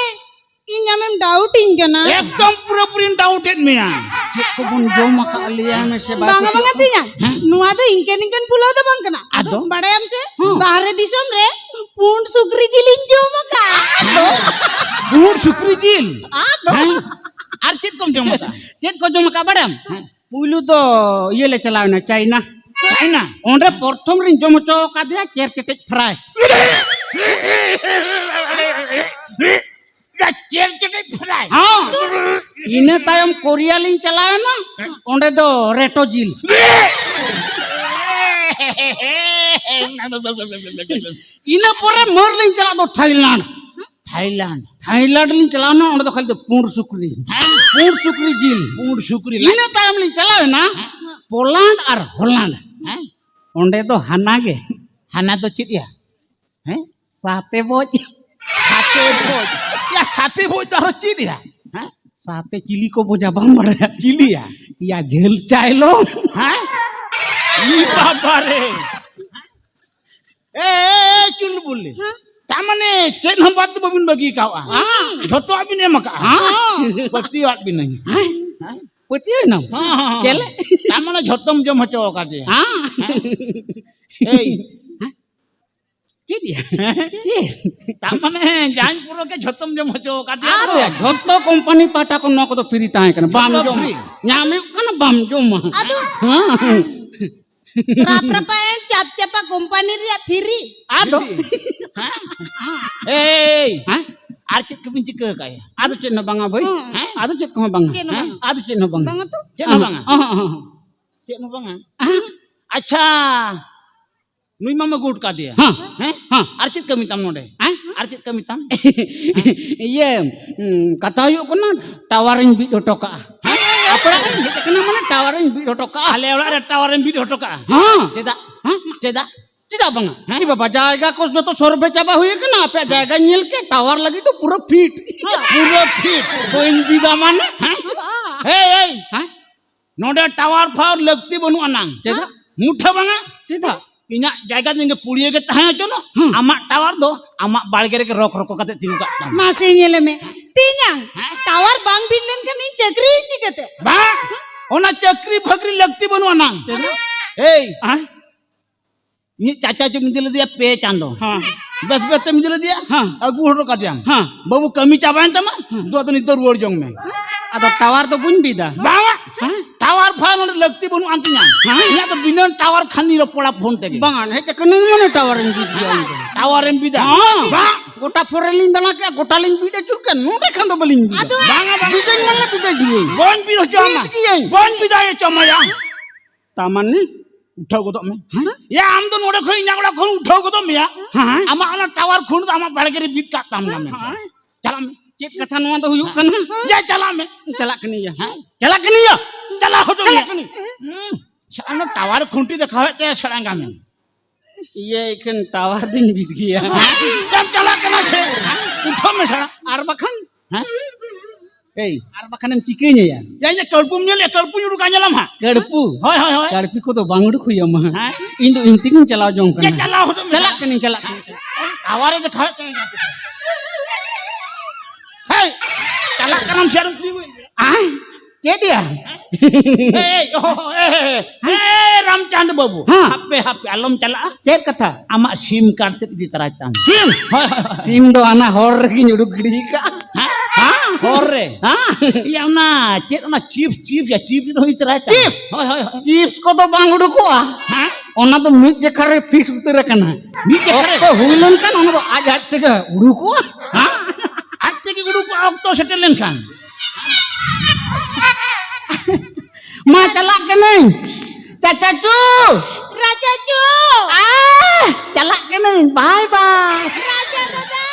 ᱤᱧ ᱟᱢᱮᱢ ᱰᱟᱣᱩᱴᱤᱧ ᱠᱟᱱᱟ᱾ ᱮᱠᱫᱚᱢ ᱯᱩᱨᱟᱹᱯᱩᱨᱤᱧ ᱰᱟᱣᱩᱴᱮᱫ ᱢᱮᱭᱟ᱾ ᱪᱮᱫ ᱠᱚᱵᱚᱱ ᱡᱚᱢ ᱟᱠᱟᱫ ᱞᱟᱹᱭᱟ ᱢᱮᱥᱮ ᱵᱟᱭ ᱵᱟᱝᱟ, ᱯᱟᱹᱛᱭᱟᱹᱜ ᱵᱟᱝᱟ ᱠᱟᱱᱟ? ᱛᱮᱧᱟ᱾ ᱦᱮᱸ? ᱱᱚᱣᱟ ᱫᱚ ᱤᱱᱠᱟᱹ ᱱᱤᱝᱠᱟᱹᱱ ᱯᱷᱩᱞᱟᱹᱣ ᱫᱚ ᱵᱟᱝ ᱠᱟᱱᱟ᱾ ᱟᱫᱚ? ᱵᱟᱲᱟᱭᱟᱢ ᱥᱮ? ᱦᱮᱸ᱾ ᱵᱟᱦᱨᱮ ᱫᱤᱥᱚᱢ ᱨᱮ ᱯᱩᱸᱰ ᱥᱩᱠᱨᱤ ᱡᱤᱞᱤᱧ ᱡᱚᱢ ᱟᱠᱟᱫ᱾ ᱟᱫᱚ? ᱯᱩᱸᱰ ᱥᱩᱠᱨᱤ ᱡᱤᱞ? ᱟᱫᱚ? ᱦᱮᱸ? ᱟᱨ ᱪᱮᱫ ᱠᱚᱢ ᱡᱚᱢ ᱟᱠᱟᱫ? ᱪᱮᱫ ᱠᱚ ᱡᱚᱢ ᱟᱠᱟᱫ ᱵᱟᱲᱟᱭᱟᱢ? ᱦᱮᱸ᱾ ᱯᱩᱭᱞᱩ ᱫᱚ ᱤᱭᱟᱹ ᱞᱮ ᱪᱟᱞᱟᱣ ᱮᱱᱟ, ᱪᱟᱭᱱᱟ᱾ ᱪᱟᱭᱱᱟ? ᱚᱸᱰᱮ ᱯᱨᱚᱛᱷᱚᱢ ᱨᱤᱧ ᱡᱚᱢ ᱦᱚᱪᱚ ᱟᱠᱟᱫᱮᱭᱟ ᱪᱮᱨ ᱪᱮᱴᱮᱡ ᱯᱷᱨᱟᱭ᱾ ᱪᱮᱫ ᱪᱮᱫ ᱯᱷᱨᱟᱭ? ᱦᱮᱸ᱾ ᱤᱱᱟᱹ ᱛᱟᱭᱚᱢ ᱠᱳᱨᱤᱭᱟ ᱞᱤᱧ ᱪᱟᱞᱟᱣ ᱮᱱᱟ, ᱚᱸᱰᱮ ᱫᱚ ᱨᱮᱴᱚ ᱡᱤᱞ᱾ ᱤᱱᱟᱹ ᱯᱚᱨᱮ ᱢᱟᱹᱨ ᱞᱤᱧ ᱪᱟᱞᱟᱜ ᱫᱚ ᱛᱷᱟᱭᱞᱮᱱᱰ᱾ ᱛᱷᱟᱭᱞᱮᱱᱰ᱾ ᱛᱷᱟᱭᱞᱮᱱᱰ ᱞᱤᱧ ᱪᱟᱞᱟᱣ ᱮᱱᱟ, ᱚᱸᱰᱮ ᱫᱚ ᱠᱷᱟᱹᱞᱤ ᱫᱚ ᱯᱩᱸᱰ ᱥᱩᱠᱨᱤ᱾ ᱦᱮᱸ? ᱯᱩᱸᱰ ᱥᱩᱠᱨᱤ ᱡᱤᱞ᱾ ᱯᱩᱸᱰ ᱥᱩᱠᱨᱤ ᱞᱟᱡ᱾ ᱤᱱᱟᱹ ᱛᱟᱭᱚᱢ ᱞᱤᱧ ᱪᱟᱞᱟᱣ ᱮᱱᱟ ᱦᱮᱸ? ᱯᱳᱞᱟᱱᱰ ᱟᱨ ᱦᱚᱞᱟᱱᱰ᱾ ᱦᱮᱸ? ᱚᱸᱰᱮ ᱫᱚ ᱦᱟᱱᱟ ᱜᱮ᱾ ᱦᱟᱱᱟ ᱫᱚ ᱪᱮᱫ ᱭᱟ? ᱦᱮᱸ? ᱥᱟᱛᱮ ᱵᱚᱡ᱾ ᱥᱟᱛᱮ ᱵᱚᱡ᱾ ᱭᱟ, ᱥᱟᱛᱮ ᱵᱚᱡ ᱫᱚ ᱟᱨᱦᱚᱸ ᱪᱮᱫ ᱭᱟ? ᱦᱮᱸ? ᱥᱟᱛᱮ ᱪᱤᱞᱤ ᱠᱚ ᱵᱚᱡᱟ ᱵᱟᱢ ᱵᱟᱲᱟᱭᱟ? ᱪᱤᱞᱤ ᱭᱟ? ᱭᱟ, ᱡᱷᱟᱹᱞ ᱪᱟᱭᱞᱚ᱾ ᱦᱮᱸ? ᱤ ᱵᱟᱵᱟ ᱨᱮ᱾ ᱮ, ᱮ, ᱮ, ᱪᱩᱞᱵᱩᱞ᱾ ᱦᱮᱸ? ᱛᱟᱨ ᱢᱟᱱᱮ ᱪᱮᱫ ᱦᱚᱸ ᱵᱟᱫ ᱫᱚ ᱵᱟᱵᱤᱱ ᱵᱟᱹᱜᱤ ᱠᱟᱣᱟ? ᱦᱮᱸ᱾ ᱡᱷᱚᱛᱚᱣᱟᱜ ᱵᱤᱱ ᱮᱢ ᱟᱠᱟᱜᱼᱟ? ᱦᱮᱸ᱾ ᱯᱟᱹᱛᱭᱟᱹᱣᱟᱫ ᱵᱤᱱᱟᱹᱧ᱾ ᱦᱮᱸ? ᱯᱟᱹᱛᱭᱟᱹᱣ ᱮᱱᱟᱢ? ᱦᱮᱸ, ᱦᱮᱸ, ᱦᱮᱸ᱾ ᱪᱮᱫ ᱞᱮ? ᱛᱟᱨ ᱢᱟᱱᱮ ᱡᱷᱚᱛᱚᱢ ᱡᱚᱢ ᱦᱚᱪᱚ ᱟᱠᱟᱫᱮᱭᱟ᱾ ᱦᱮᱸ᱾ ᱦᱮᱸ? ᱮᱭ᱾ ᱦᱮᱸ? ᱪᱮᱫ ᱭᱟ? ᱦᱮᱸ? ᱪᱮᱫ? ᱛᱟᱨ ᱢᱟᱱᱮ ᱡᱟᱦᱟᱸᱧ ᱯᱩᱨᱟᱹ ᱜᱮ ᱡᱷᱚᱛᱚᱢ ᱡᱚᱢ ᱦᱚᱪᱚ ᱟᱠᱟᱫᱮᱭᱟ ᱟᱨ ᱛᱚ? ᱡᱷᱚᱛᱚ ᱠᱳᱢᱯᱟᱱᱤ ᱯᱟᱦᱴᱟ ᱠᱷᱚᱱ ᱱᱚᱣᱟ ᱠᱚᱫᱚ ᱯᱷᱨᱤ ᱛᱟᱦᱮᱸ ᱠᱟᱱᱟ᱾ ᱵᱟᱢ ᱡᱷᱚᱛᱚ ᱡᱚᱢᱟ᱾ ᱯᱷᱨᱤ? ᱧᱟᱢᱮᱫ ᱠᱟᱱᱟ, ᱵᱟᱢ ᱡᱚᱢᱟ᱾ ᱟᱫᱚ? ᱦᱮᱸ᱾ ᱨᱟᱯ ᱨᱟᱯᱟᱭᱮᱱ ᱪᱟᱯ ᱪᱟᱯᱟ ᱠᱳᱢᱯᱟᱱᱤ ᱨᱮᱭᱟᱜ ᱯᱷᱨᱤ᱾ ᱟᱫᱚ? ᱦᱮᱸ? ᱮᱭ! ᱦᱮᱸ? ᱟᱨ ᱪᱮᱫ ᱠᱚᱵᱤᱱ ᱪᱤᱠᱟᱹ ᱟᱠᱟᱫᱼᱟ? ᱟᱫᱚ ᱪᱮᱫ ᱦᱚᱸ ᱵᱟᱝᱟ ᱵᱷᱟᱹᱭ᱾ ᱦᱮᱸ? ᱟᱫᱚ ᱪᱮᱫ ᱠᱚᱦᱚᱸ ᱵᱟᱝᱟ᱾ ᱪᱮᱫ ᱦᱚᱸ ᱦᱮᱸ? ᱵᱟᱝᱟ᱾ ᱟᱫᱚ ᱪᱮᱫ ᱦᱚᱸ ᱵᱟᱝᱟ᱾ ᱵᱟᱝᱟ ᱛᱚ? ᱪᱮᱫ ᱦᱚᱸ ᱵᱟᱝᱟ? ᱦᱚᱸ, ᱦᱚᱸ, ᱦᱚᱸ᱾ ᱪᱮᱫ ᱦᱚᱸ ᱵᱟᱝᱟ? ᱦᱮᱸ? ᱟᱪᱪᱷᱟ, ᱱᱩᱭ ᱢᱟᱢ ᱟᱹᱜᱩ ᱦᱚᱴᱚ ᱠᱟᱫᱮᱭᱟ᱾ ᱦᱮᱸ? ᱦᱮᱸ? ᱦᱮᱸ᱾ ᱟᱨ ᱪᱮᱫ ᱠᱟᱹᱢᱤ ᱛᱟᱢ ᱱᱚᱰᱮ? ᱦᱮᱸ? ᱟᱨ ᱪᱮᱫ ᱠᱟᱹᱢᱤ ᱛᱟᱢ? ᱤᱭᱟᱹ, ᱩᱸ, ᱠᱟᱛᱷᱟ ᱦᱩᱭᱩᱜ ᱠᱟᱱᱟ, ᱴᱟᱣᱟᱨᱤᱧ ᱵᱤᱫ ᱦᱚᱴᱚ ᱠᱟᱜᱼᱟ᱾ ᱦᱮᱸ? ᱟᱯᱮ ᱚᱲᱟᱜ ᱤᱧ ᱦᱮᱡ ᱟᱠᱟᱱᱟ ᱢᱟᱱᱮ ᱴᱟᱣᱟᱨᱤᱧ ᱵᱤᱫ ᱦᱚᱴᱚ ᱠᱟᱜᱼᱟ᱾ ᱟᱞᱮ ᱚᱲᱟᱜ ᱨᱮ ᱴᱟᱣᱟᱨᱮᱢ ᱵᱤᱫ ᱦᱚᱴᱚ ᱠᱟᱜᱼᱟ? ᱦᱮᱸ᱾ ᱪᱮᱫᱟᱜ? ᱦᱮᱸ? ᱪᱮᱫᱟᱜ? ᱪᱮᱫᱟᱜ ᱵᱟᱝᱟ? ᱦᱮᱸ? ᱮ ᱵᱟᱵᱟ, ᱡᱟᱭᱜᱟ ᱠᱚ ᱡᱚᱛᱚ ᱥᱚᱨᱵᱷᱮ ᱪᱟᱵᱟ ᱦᱩᱭ ᱟᱠᱟᱱᱟ, ᱟᱯᱮᱭᱟᱜ ᱡᱟᱭᱜᱟᱧ ᱧᱮᱞ ᱠᱮᱫ, ᱴᱟᱣᱟᱨ ᱞᱟᱹᱜᱤᱫ ᱫᱚ ᱯᱩᱨᱟᱹ ᱯᱷᱤᱴ᱾ ᱯᱩᱨᱟᱹ ᱯᱷᱤᱴ? ᱵᱟᱹᱧ ᱵᱤᱫᱟ ᱢᱟᱱᱮ? ᱦᱮᱸ? ᱦᱮᱸ? ᱮᱭ, ᱮᱭ! ᱦᱮᱸ? ᱱᱚᱰᱮ ᱴᱟᱣᱟᱨ ᱯᱷᱟᱣᱟᱨ ᱞᱟᱹᱠᱛᱤ ᱵᱟᱹᱱᱩᱜ ᱟᱱᱟᱝ᱾ ᱪᱮᱫᱟᱜ? ᱢᱩᱴᱷᱟᱹ ᱵᱟᱝᱟ᱾ ᱪᱮᱫᱟᱜ? ᱤᱧᱟᱜ ᱡᱟᱭᱜᱟ ᱫᱚ ᱤᱧ ᱜᱮ ᱯᱩᱲᱤᱭᱟᱹ ᱜᱮ ᱛᱟᱦᱮᱸ ᱦᱚᱪᱚᱱᱚᱜ᱾ ᱦᱩᱸ᱾ ᱟᱢᱟᱜ ᱴᱟᱣᱟᱨ ᱫᱚ ᱟᱢᱟᱜ ᱵᱟᱲᱜᱮ ᱨᱮᱜᱮ ᱨᱚᱠ ᱨᱚᱠᱚ ᱠᱟᱛᱮ ᱛᱤᱸᱜᱩ ᱠᱟᱜ ᱛᱟᱢ᱾ ᱢᱟᱥᱮ ᱧᱮᱞᱮ ᱢᱮ, ᱛᱮᱧᱟᱝ, ᱦᱮᱸ? ᱴᱟᱣᱟᱨ ᱵᱟᱝ ᱵᱤᱫ ᱞᱮᱱᱠᱷᱟᱱ ᱤᱧ ᱪᱟᱹᱠᱨᱤᱭᱟᱹᱧ ᱪᱤᱠᱟᱹᱛᱮ? ᱵᱟᱝ, ᱚᱱᱟ ᱪᱟᱹᱠᱨᱤ ᱵᱷᱟᱹᱠᱨᱤ ᱞᱟᱹᱠᱛᱤ ᱵᱟᱹᱱᱩᱜ ᱟᱱᱟᱝ᱾ ᱪᱮᱫᱟᱜ? ᱮᱭ, ᱦᱮᱸ? ᱤᱧᱤᱡ ᱪᱟᱪᱟ ᱪᱚᱢ ᱤᱫᱤ ᱞᱮᱫᱮᱭᱟ ᱯᱮ ᱪᱟᱸᱫᱚ᱾ ᱦᱮᱸ᱾ ᱵᱮᱥ ᱵᱮᱥ ᱛᱮᱢ ᱤᱫᱤ ᱞᱮᱫᱮᱭᱟ? ᱦᱮᱸ᱾ ᱟᱹᱜᱩ ᱦᱚᱴᱚ ᱠᱟᱫᱮᱭᱟᱢ᱾ ᱦᱮᱸ᱾ ᱵᱟᱹᱵᱩ, ᱠᱟᱹᱢᱤ ᱪᱟᱵᱟᱭᱮᱱ ᱛᱟᱢᱟ? ᱦᱮᱸ᱾ ᱫᱩ ᱟᱫᱚ ᱱᱤᱛ ᱫᱚ ᱨᱩᱣᱟᱹᱲ ᱡᱚᱝ ᱢᱮ᱾ ᱟᱫᱚ ᱴᱟᱣᱟᱨ ᱫᱚ ᱵᱟᱹᱧ ᱵᱤᱫᱟ᱾ ᱵᱟᱝᱟ᱾ ᱦᱮᱸ? ᱴᱟᱣᱟᱨ ᱯᱷᱟᱣᱟᱨ ᱱᱚᱰᱮ ᱞᱟᱹᱠᱛᱤ ᱵᱟᱹᱱᱩᱜ ᱟᱱ ᱛᱤᱧᱟ᱾ ᱦᱮᱸ? ᱤᱧᱟᱜ ᱫᱚ ᱵᱤᱱᱟᱹ ᱴᱟᱣᱟᱨ ᱠᱷᱟᱱᱤ ᱨᱚᱯᱚᱲᱟ ᱯᱷᱳᱱ ᱛᱮᱜᱮ᱾ ᱵᱟᱝᱟ, ᱦᱮᱡ ᱟᱠᱟᱱᱟᱹᱧ ᱢᱟᱱᱮ ᱴᱟᱣᱟᱨᱤᱧ ᱵᱤᱫ ᱜᱮᱭᱟ ᱤᱧ ᱫᱚ᱾ ᱴᱟᱣᱟᱨᱮᱢ ᱵᱤᱫᱟ? ᱦᱮᱸ᱾ ᱵᱟᱝ᱾ ᱜᱚᱴᱟ ᱯᱷᱚᱨᱮᱱ ᱞᱤᱧ ᱫᱟᱬᱟ ᱠᱮᱜᱼᱟ, ᱜᱚᱴᱟ ᱞᱤᱧ ᱵᱤᱫ ᱟᱹᱪᱩᱨ ᱠᱮᱜᱼᱟ, ᱱᱚᱰᱮ ᱠᱷᱟᱱ ᱫᱚ ᱵᱟᱹᱞᱤᱧ ᱵᱤᱫᱟ᱾ ᱟᱫᱚ ᱵᱟᱝᱟ, ᱵᱟᱝᱟ᱾ ᱵᱤᱫᱟᱹᱧ ᱢᱟᱱᱮ ᱵᱤᱫᱟᱹᱭ ᱜᱤᱭᱟᱹᱧ᱾ ᱵᱟᱹᱧ ᱵᱤᱫ ᱦᱚᱪᱚ ᱟᱢᱟ᱾ ᱵᱤᱫ ᱜᱤᱭᱟᱹᱧ᱾ ᱵᱟᱹᱧ ᱵᱤᱫᱟᱹᱭ ᱦᱚᱪᱚ ᱟᱢᱟ ᱭᱟ᱾ ᱛᱟ ᱢᱟᱱᱮ? ᱩᱴᱷᱟᱹᱣ ᱜᱚᱫᱚᱜ ᱢᱮ᱾ ᱦᱮᱸ? ᱭᱟ, ᱟᱢ ᱫᱚ ᱱᱚᱰᱮ ᱠᱷᱚᱱ ᱤᱧᱟᱹᱜ ᱚᱲᱟᱜ ᱠᱷᱚᱱ ᱩᱴᱷᱟᱹᱣ ᱜᱚᱫᱚᱜ ᱢᱮᱭᱟ᱾ ᱦᱮᱸ? ᱟᱢᱟᱜ ᱚᱱᱟ ᱴᱟᱣᱟᱨ ᱠᱷᱩᱱᱴ ᱫᱚ ᱟᱢᱟᱜ ᱵᱟᱲᱜᱮ ᱨᱮ ᱵᱤᱫ ᱠᱟᱜ ᱛᱟᱢ ᱠᱟᱱᱟ ᱢᱮᱱᱛᱮ᱾ ᱦᱮᱸ? ᱪᱟᱞᱟᱜ ᱢᱮ᱾ ᱪᱮᱫ ᱠᱟᱛᱷᱟ ᱱᱚᱣᱟ ᱫᱚ ᱦᱩᱭᱩᱜ ᱠᱟᱱᱟ? ᱭᱟ, ᱪᱟᱞᱟᱜ ᱢᱮ᱾ ᱪᱟᱞᱟᱜ ᱠᱟᱹᱱᱟᱹᱧ ᱭᱟ᱾ ᱦᱮᱸ? ᱪᱟᱞᱟᱜ ᱠᱟᱹᱱᱟᱹᱧ ᱭᱟ᱾ ᱪᱟᱞᱟᱜ ᱦᱚᱪᱚ ᱪᱟᱞᱟᱜ ᱢᱮᱭᱟ᱾ ᱠᱟᱹᱱᱟᱹᱧ᱾ ᱦᱩᱸ᱾ ᱥᱟᱞᱟ ᱚᱱᱟ ᱴᱟᱣᱟᱨ ᱠᱷᱩᱱᱴᱤ ᱫᱮᱠᱷᱟᱣᱮᱫ ᱛᱟᱭᱟ ᱥᱮᱬᱟ ᱜᱟᱱ᱾ ᱤᱭᱟᱹ, ᱮᱠᱷᱮᱱ ᱴᱟᱣᱟᱨ ᱫᱚᱧ ᱵᱤᱫ ᱜᱮᱭᱟ᱾ ᱦᱮᱸ? ᱭᱟᱢ ᱪᱟᱞᱟᱜ ᱠᱟᱱᱟ ᱥᱮ? ᱩᱴᱷᱟᱹᱣ ᱢᱮ ᱥᱟᱞᱟ᱾ ᱟᱨ ᱵᱟᱠᱷᱟᱱ? ᱦᱮᱸ? ᱮᱭ, ᱟᱨ ᱵᱟᱠᱷᱟᱱᱮᱢ ᱪᱤᱠᱟᱹᱧᱟ ᱭᱟ? ᱭᱟ, ᱤᱧᱟᱹᱜ ᱠᱟᱹᱲᱯᱩᱢ ᱧᱮᱞᱮᱫ, ᱠᱟᱹᱲᱯᱩᱧ ᱩᱰᱩᱠᱟ, ᱧᱮᱞᱟᱢ ᱦᱟᱸᱜ᱾ ᱠᱟᱹᱲᱯᱩ? ᱦᱳᱭ, ᱦᱳᱭ, ᱦᱳᱭ᱾ ᱠᱟᱹᱲᱯᱤ ᱠᱚᱫᱚ ᱵᱟᱝ ᱩᱰᱩᱠ ᱦᱩᱭ ᱟᱢᱟ᱾ ᱦᱮᱸ? ᱤᱧ ᱫᱚ ᱤᱧ ᱛᱮᱜᱤᱧ ᱪᱟᱞᱟᱣ ᱡᱚᱝ ᱠᱟᱱᱟ᱾ ᱭᱟ, ᱪᱟᱞᱟᱣ ᱦᱚᱪᱚᱜ ᱢᱮ᱾ ᱪᱟᱞᱟᱜ ᱠᱟᱹᱱᱟᱹᱧ, ᱪᱟᱞᱟᱜ ᱠᱟᱹᱱᱟᱹᱧ᱾ ᱴᱟᱣᱟᱨᱮ ᱫᱮᱠᱷᱟᱣᱮᱫ ᱛᱟᱦᱮᱸ ᱠᱟᱱᱟ᱾ ᱦᱮᱭ, ᱪᱟᱞᱟᱜ ᱠᱟᱱᱟᱢ ᱥᱮ ᱟᱨ ᱩᱱᱠᱩ ᱟᱭ, ᱪᱮᱫ ᱭᱟ? ᱮᱭ, ᱳ, ᱮ, ᱮ, ᱮ, ᱨᱟᱢᱪᱟᱸᱫᱽ ᱵᱟᱹᱵᱩ, ᱦᱮᱸ᱾ ᱦᱟᱯᱮ, ᱦᱟᱯᱮ, ᱟᱞᱚᱢ ᱪᱟᱞᱟᱜᱼᱟ᱾ ᱪᱮᱫ ᱠᱟᱛᱷᱟ? ᱟᱢᱟᱜ ᱥᱤᱢ ᱠᱟᱨᱰ ᱛᱮᱫ ᱤᱫᱤ ᱛᱟᱨᱟᱭ ᱛᱟᱢ᱾ ᱥᱤᱢ? ᱦᱳᱭ, ᱦᱳᱭ, ᱦᱳᱭ᱾ ᱥᱤᱢ ᱫᱚ ᱦᱟᱱᱟ ᱦᱚᱨ ᱨᱮᱜᱮᱧ ᱩᱰᱩᱠ ᱜᱤᱰᱤ ᱠᱟᱜᱼᱟ᱾ ᱦᱮᱸ? ᱦᱮᱸ? ᱦᱚᱨ ᱨᱮ? ᱦᱮᱸ᱾ ᱤᱭᱟᱹ, ᱚᱱᱟ ᱪᱮᱫ, ᱚᱱᱟ ᱪᱤᱯᱥ, ᱪᱤᱯᱥ, ᱭᱟ, ᱪᱤᱯᱥ ᱫᱚ ᱤᱫᱤ ᱛᱟᱨᱟᱭ ᱛᱟᱢ᱾ ᱪᱤᱯᱥ? ᱦᱳᱭ, ᱦᱳᱭ, ᱦᱳᱭ᱾ ᱪᱤᱯᱥ ᱠᱚᱫᱚ ᱵᱟᱝ ᱩᱰᱩᱠᱚᱜᱼᱟ᱾ ᱦᱮᱸ? ᱚᱱᱟ ᱫᱚ ᱢᱤᱫ ᱡᱮᱠᱷᱟ ᱨᱮ ᱯᱷᱤᱠᱥ ᱩᱛᱟᱹᱨ ᱟᱠᱟᱱᱟ᱾ ᱢᱤᱫ ᱡᱮᱠᱷᱟ ᱨᱮ? ᱚᱠᱛᱚ ᱦᱩᱭ ᱞᱮᱱᱠᱷᱟᱱ ᱚᱱᱟ ᱫᱚ ᱟᱡ ᱟᱡ ᱛᱮᱜᱮ ᱩᱰᱩᱠᱚᱜᱼᱟ᱾ ᱦᱮᱸ? ᱟᱡ ᱛᱮᱜᱮ ᱩᱰᱩᱠᱚᱜᱼᱟ ᱚᱠᱛᱚ ᱥᱮᱴᱮᱨ ᱞᱮᱱᱠᱷᱟᱱ᱾ ᱢᱟ, ᱪᱟᱞᱟᱜ ᱠᱟᱹᱱᱟᱹᱧ᱾ ᱪᱟᱪᱟᱪᱩ! ᱨᱟᱪᱟᱪᱩ! ᱟ! ᱪᱟᱞᱟᱜ ᱠᱟᱹᱱᱟᱹᱧ᱾ ᱵᱟᱭ ᱵᱟᱭ᱾ ᱨᱟᱪᱟ ᱫᱟᱫᱟ!